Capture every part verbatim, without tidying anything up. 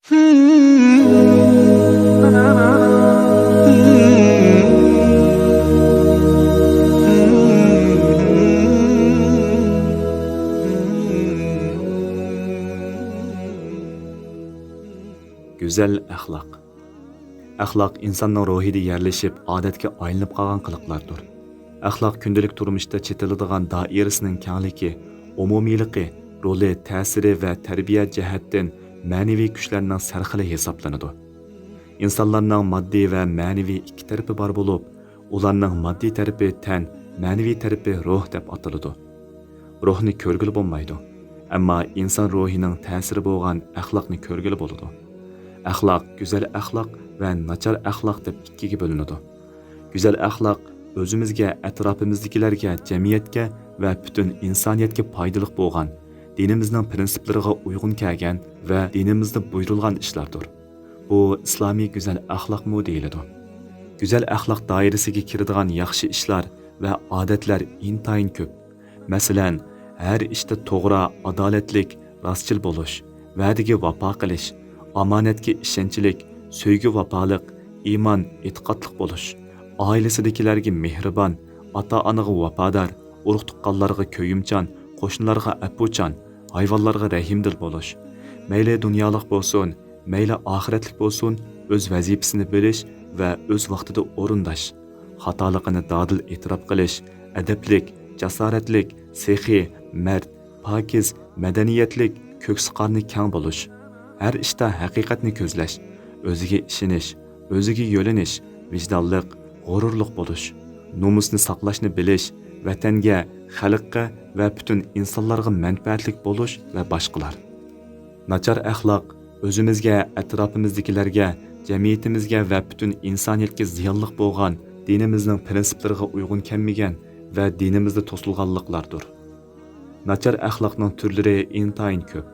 گۈزەل ئەخلاق. ئەخلاق ئىنساننىڭ روھىدا يەرلىشىپ، ئادەتكە ئايلىنىپ قالغان قىلىقلاردۇر. ئەخلاق كۈندىلىك تۇرمۇشتا چېتىلىدىغان دائىرىسىنىڭ كەڭلىكى، ئومۇمىيلىقى، رولى، تەسىرى ۋە تەربىيە جەھەتتىن مەنىۋى كۈچلەرنىڭ سەرخىلى ھېسابلىنىدۇ. ئىنسانلارنىڭ ماددىي ۋە مەنىۋى ئىككى تەرىپى بار بولۇپ، ئۇلارنىڭ ماددىي تەرىپى تەن، مەنىۋى تەرىپى روھ دەپ ئاتىلىدۇ. روھنى كۆرگىلى بولمايدۇ، ئەمما ئىنسان روھىنىڭ تەسىرى بولغان ئەخلاقنى كۆرگىلى بولىدۇ. ئەخلاق گۈزەل ئەخلاق ۋە ناچار ئەخلاق دەپ ئىككىگە بۆلۈنىدۇ. گۈزەل ئەخلاق ئۆزىمىزگە، ئەتراپىمىزدىكىلەرگە، جەمئىيەتكە ۋە پۈتۈن ئىنسانىيەتكە پايدىلىق بولغان، دىنىمىزنىڭ پىرىنسىپلىرىغا ئۇيغۇن كەلگەن ۋە دىنىمىزدا بۇيرۇلغان ئىشلاردۇر. بۇ ئىسلامىي گۈزەل ئەخلاقمۇ دېيىلىدۇ. گۈزەل ئەخلاق دائىرىسىگە كىرىدىغان ياخشى ئىشلار ۋە ئادەتلەر ئىنتايىن كۆپ. مەسىلەن، ھەر ئىشتا توغرا، ئادالەتلىك، راستچىل بولۇش، ۋەدىگە ۋاپا قىلىش، ئامانەتكە ئىشەنچلىك، سۆيگۈ ۋاپالىق، ئىمان ئېتىقادلىق بولۇش، ئائىلىسىدىكىلەرگە مېھرىبان، ئاتا-ئانىغا ۋاپادار، ئۇرۇق-تۇغقانلارغا كۆيۈمچان، قوشنىلارغا ئەپۇچان، ھايۋانلارغا رەھىمدىل بولۇش. مەيلى دۇنيالىق بولسۇن، مەيلى ئاخىرەتلىك بولسۇن، ئۆز ۋەزىپىسىنى بىلىش ۋە ئۆز ۋاقتىدا ئورۇنداش. خاتالىقىنى دادىل ئېتىراپ قىلىش، ئەدەپلىك، جاسارەتلىك، سېخىي، مەرد، پاكىز، مەدەنىيەتلىك، كۆكسى قارنى كەڭ بولۇش. ھەر ئىشتا ھەقىقەتنى كۆزلەش، ئۆزىگە ئىشىنىش، ئۆزىگە يۆلىنىش، ۋىجدانلىق، غۇرۇرلۇق بولۇش. نومۇسنى ساقلاشنى بىلىش، ۋەتەنگە، خەلققە ۋە پۈتۈن ئىنسانلارغا مەنپەئەتلىك بولۇش ۋە باشقىلار. ناچار ئەخلاق ئۆزىمىزگە، ئەتراپىمىزدىكىلەرگە، جەمئىيىتىمىزگە ۋە پۈتۈن ئىنسانىيەتكە زىيانلىق بولغان، دىنىمىزنىڭ پىرىنسىپلىرىغا ئۇيغۇن كەلمىگەن ۋە دىنىمىزدا توسۇلغانلىقلاردۇر. ناچار ئەخلاقنىڭ تۈرلىرى ئىنتايىن كۆپ.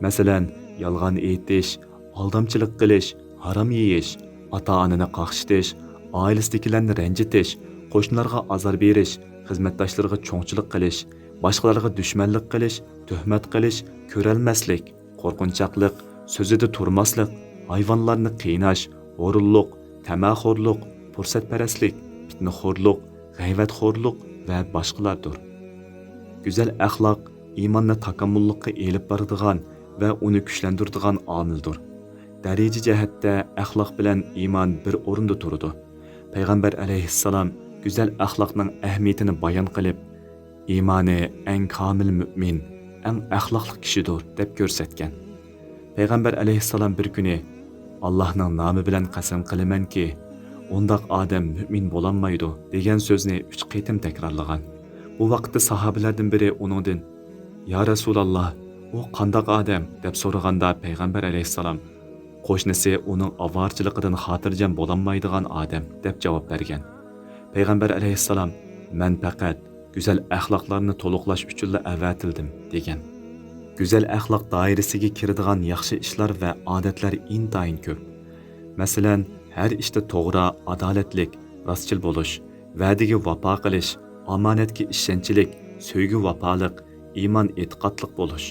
مەسىلەن، يالغان ئېيتىش، ئالدامچىلىق قىلىش، ھارام يېيىش، ئاتا-ئانىنى قاقشىتىش، ئائىلىسىدىكىلەرنى رەنجىتىش، قوشنىلارغا ئازار بېرىش، خىزمەتداشلىرىغا چوڭچىلىق قىلىش، باشقىلارغا دۈشمەنلىك قىلىش، تۆھمەت قىلىش، كۆرەلمەسلىك، قورقۇنچاقلىق، سۆزىدە تۇرماسلىق، ھايۋانلارنى قىيناش، ھورۇنلۇق، تەمەخورلۇق، پۇرسەتپەرەسلىك، پىتنىخورلۇق، غەيۋەتخورلۇق ۋە باشقىلاردۇر. گۈزەل ئەخلاق ئىماننى تاكامۇللۇققا ئېلىپ بارىدىغان ۋە ئۇنى كۈچلەندۈرىدىغان ئامىلدۇر. دەرىجە جەھەتتە ئەخلاق بىلەن ئىمان بىر ئورۇندا تۇرىدۇ. پەيغەمبەر ئەلەيھىسسالام گۈزەل ئەخلاقنىڭ ئەھمىيىتىنى بايان قىلىپ، ئىمانى ئەڭ كامىل مۆمىن، ئەڭ ئەخلاقلىق كىشىدۇر، دەپ كۆرسەتكەن. پەيغەمبەر ئەلەيھىسسالام بىر كۈنى، «ئاللاھنىڭ نامى بىلەن قەسەم قىلىمەنكى، ئۇنداق ئادەم مۆمىن بولالمايدۇ» دېگەن سۆزنى ئۈچ قېتىم تەكرارلىغان. بۇ ۋاقىتتا ساھابىلەردىن بىرى ئۇنىڭدىن، «يا رەسۇلاللا، ئۇ قانداق ئادەم؟» دەپ سورىغاندا، پەيغەمبەر ئەلەيھىسسالام، «قوشنىسى ئۇنىڭ ئاۋارىچىلىقىدىن خاتىرجەم بولالمايدىغان ئادەم» دەپ جاۋاب بەرگەن. پەيغەمبەر ئەلەيھىسسالام، «مەن پەقەت گۈزەل ئەخلاقلارنى تولۇقلاش ئۈچۈنلا ئەۋەتىلدىم» دېگەن. گۈزەل ئەخلاق دائىرىسىگە كىرىدىغان ياخشى ئىشلار ۋە ئادەتلەر ئىنتايىن كۆپ. مەسىلەن، ھەر ئىشتا توغرا، ئادالەتلىك، راستچىل بولۇش، ۋەدىگە ۋاپا قىلىش، ئامانەتكە ئىشەنچلىك، سۆيگۈ ۋاپالىق، ئىمان ئېتىقادلىق بولۇش،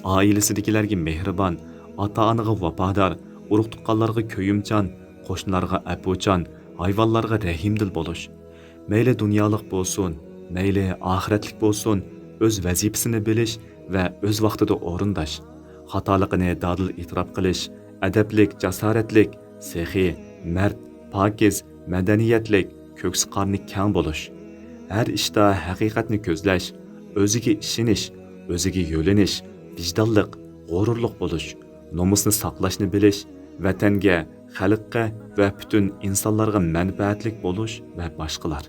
ئائىلىسىدىكىلەرگە مېھرىبان، ئاتا-ئانىغا ۋاپادار، ئۇرۇق-تۇغقانلارغا كۆيۈمچان، قوشنىلارغا ئەپۇچان، ھايۋانلارغا رەھىمدىل بولۇش. مەيلى دۇنيالىق بولسۇن، مەيلى ئاخىرەتلىك بولسۇن، ئۆز ۋەزىپىسىنى بىلىش ۋە ئۆز ۋاقتىدا ئورۇنداش. خاتالىقىنى دادىل ئېتىراپ قىلىش، ئەدەپلىك، جاسارەتلىك، سېخىي، مەرد، پاكىز، مەدەنىيەتلىك، كۆكسى قارنى كەڭ بولۇش. ھەر ئىشتا ھەقىقەتنى كۆزلەش، ئۆزىگە ئىشىنىش، ئۆزىگە يۆلىنىش، ۋىجدانلىق، غۇرۇرلۇق بولۇش، نومۇسنى ساقلاشنى بىلىش، ۋەتەنگە، خەلققە ۋە پۈتۈن ئىنسانلارغا مەنپەئەتلىك بولۇش ۋە باشقىلار.